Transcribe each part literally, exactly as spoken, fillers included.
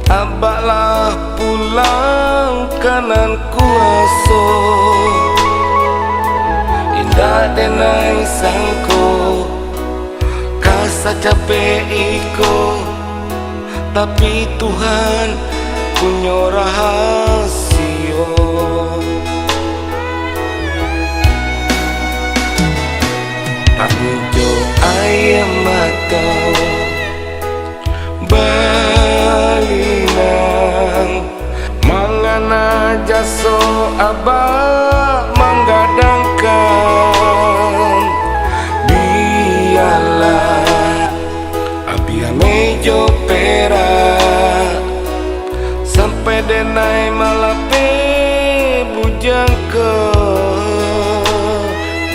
Abak lah pulang ka nan kuaso. Indak denai sangko ka sacapek iko, tapi Tuhan punyo rahasio. Tangguang jo aia mato balinang, mangana jaso Abak manggadangkan. Bialah Abiah mejo perak, sampai denai malapeh bujang ko.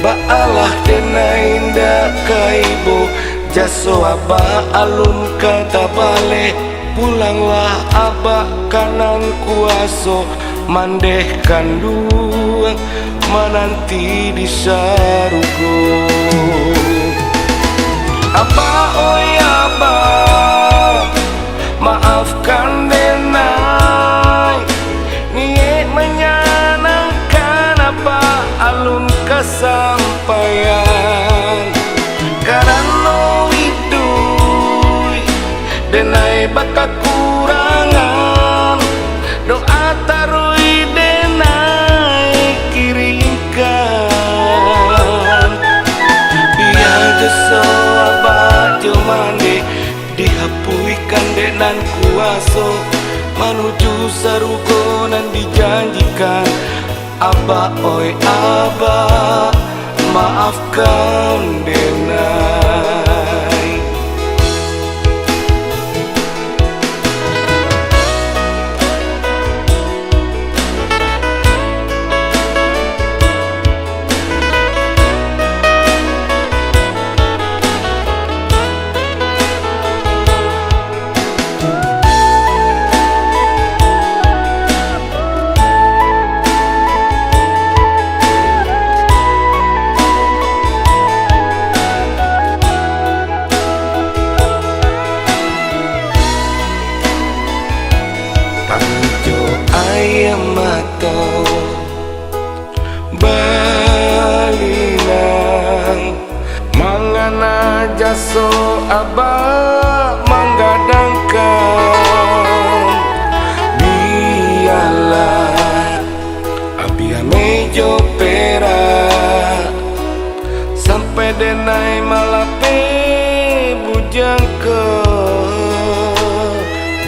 Baalah denai indak ka ibo, jaso Abak alun ka tabaleh. Pulanglah Abak ka nan kuaso, mandeh kanduang mananti di sarugo. Abak, oi Abak, maafkan denai, niaik manyanangkan Abak alun kasampaian. Karano iduik denai bakakurangan, doa taruih denai kiringkan. Biar jaso Abak jo mandeh dihapuihkan dek nan kuaso, manuju sarugo nan dijanjikan. Abak, oi Abak, maafkan denai. Tangguang jo aia mato balinang, mangana jaso Abak manggadangkan. Bialah Abiah mejo perak, sampai denai malapeh bujang ko.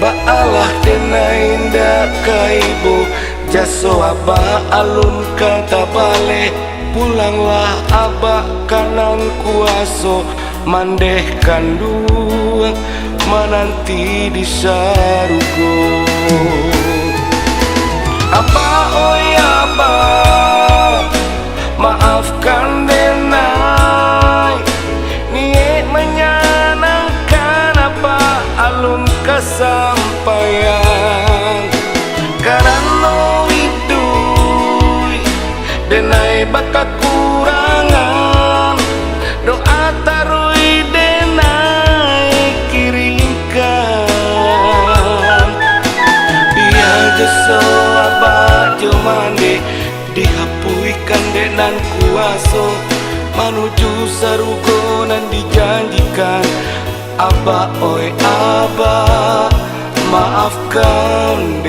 Baalah denai indak ka ibo, jaso Abak alun ka tabaleh. Pulanglah Abak ka nan kuaso, mandeh kanduang mananti di sarugo. Abak, oi Abak, maafkan denai, niaik manyanangkan Abak alun kasampaian. Karano iduik denai bakakurangan, doa taruih denai kiringkan. Biar jaso Abak jo mandeh dihapuihkan dek nan kuaso, manuju sarugo nan dijanjikan. Abak, oi Abak, maafkan